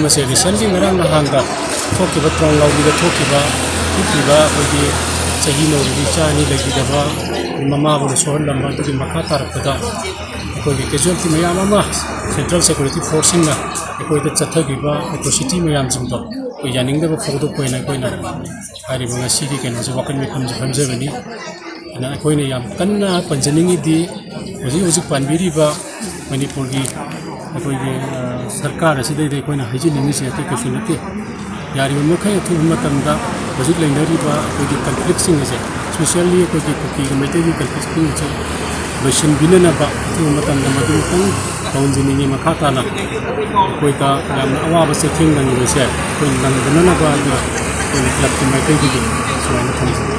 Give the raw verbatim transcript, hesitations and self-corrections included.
ꯃꯁꯦ recently ꯉꯔꯥꯡ ꯅꯍꯥꯟꯗ ꯊꯣꯛꯈꯤꯕ, ꯇ꯭ꯔꯣꯡ ꯂꯥꯎꯕꯤꯗ ꯊꯣꯛꯈꯤꯕ, ꯊꯣꯛꯈꯤꯕ ꯑꯩꯈꯣꯏꯒꯤ ꯆꯍꯤ ꯅꯧꯔꯤꯕ ꯏꯆꯥ ꯑꯅꯤ ꯂꯩꯈꯤꯗꯕ, ꯃꯃꯥꯕꯨꯅ ꯁꯣꯛꯍꯜꯂꯝꯕ, ꯑꯗꯨꯒꯤ ꯃꯈꯥ ꯇꯥꯔꯛꯄꯗ ꯑꯩꯈꯣꯏꯒꯤ casualty ꯃꯌꯥꯝ ꯑꯃ central security forceꯁꯤꯡꯅ ꯑꯩꯈꯣꯏꯗ ꯆꯠꯊꯈꯤꯕ atrocity ꯃꯌꯥꯝꯁꯤꯡꯗꯣ ꯑꯩꯈꯣꯏ ꯌꯥꯅꯤꯡꯗꯕ ꯐꯣꯡꯗꯣꯛꯄ ꯑꯣꯏꯅ ꯑꯩꯈꯣꯏꯅ ꯍꯥꯏꯔꯤꯕ ꯉꯁꯤꯒꯤ ꯀꯩꯅꯣꯁꯦ, ꯋꯥꯀꯠ ꯃꯤꯐꯝꯁꯦ ꯐꯝꯖꯕꯅꯤ꯫ ꯑꯗꯨꯅ ꯑꯩꯈꯣꯏꯅ ꯌꯥꯝ ꯀꯟꯅ ꯄꯟꯖꯅꯤꯡꯉꯤꯗꯤ, ꯍꯧꯖꯤꯛ ꯍꯧꯖꯤꯛ ꯄꯥꯟꯕꯤꯔꯤꯕ ꯃꯅꯤꯄꯨꯔꯒꯤ ꯑꯩꯈꯣꯏꯒꯤ, ꯑ, ꯁꯔꯀꯥꯔ ꯑꯁꯤꯗꯩꯗ ꯑꯩꯈꯣꯏꯅ ꯍꯥꯏꯖꯅꯤꯡꯉꯤꯁꯦ ꯑꯇꯩ ꯀꯩꯁꯨ ꯅꯠꯇꯦ꯫ ꯌꯥꯔꯤꯕ ꯃꯈꯩ ꯑꯊꯨꯕ ꯃꯇꯝꯗ ꯍꯧꯖꯤꯛ ꯂꯩꯅꯔꯤꯕ ꯑꯩꯈꯣꯏꯒꯤ conflictꯁꯤꯡ ꯑꯁꯦ, specially ꯑꯩꯈꯣꯏꯒꯤ ꯀꯨꯀꯤꯒ ꯃꯩꯇꯩꯒꯤ conflictꯁꯤꯡ ꯑꯁꯦ ꯂꯣꯏꯁꯤꯟꯕꯤꯅꯅꯕ ꯑꯊꯨꯕ ꯃꯇꯝꯗ ꯃꯗꯨ ꯑꯃꯨꯛꯇꯪ ꯇꯧꯍꯟꯖꯅꯤꯡꯉꯤ꯫ ꯃꯈꯥ ꯇꯥꯅ ꯑꯩꯈꯣꯏꯗ ꯌꯥꯝꯅ ꯑꯋꯥꯕ ꯆꯩꯊꯦꯡ ꯅꯪꯂꯤꯕꯁꯦ ꯑꯩꯈꯣꯏ ꯅꯪꯗꯅꯅꯕ ꯑꯗꯨ ꯑꯩꯈꯣꯏꯒꯤ clubꯀꯤ ꯃꯥꯏꯀꯩꯗꯒꯤ ꯁꯨꯃꯥꯏꯅ ꯊꯝꯖꯒꯦ꯫